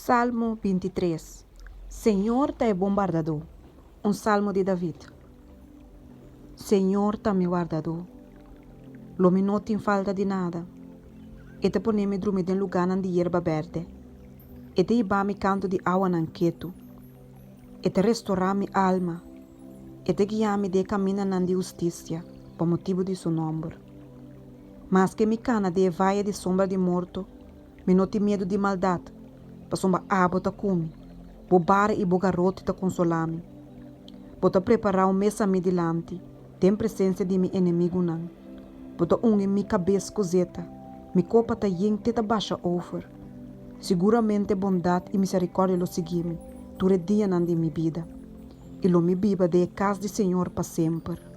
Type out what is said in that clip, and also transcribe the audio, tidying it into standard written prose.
Salmo 23 Señor ta e bon wardadó Un salmo di David Señor ta mi wardadó, lo mi no tin falta di nada. E ta pone mi drumi den lugánan di yerba bèrdè. E ta hiba mi kantu di awanan ketu. E ta restorá mi alma. E ta guia mi den e kamindanan di hustisia pa motibu di su nòmber. Maske mi kana den e vaye di sombra di morto, Mi no tin miedu di maldat, pasobra abo ta ku mi. Bo bara i bo garoti ta konsolá mi. Bo ta prepará un mesa mi dilanti, den presensia di mi enemigunan. Bo ta ungi mi kabes ku zeta, mi kopa ta yen te ta basha ofer. Siguramente bondat i miserikòrdia lo sigui mi tur e dianan di mi bida, i lo mi biba den e kas di señor pa semper.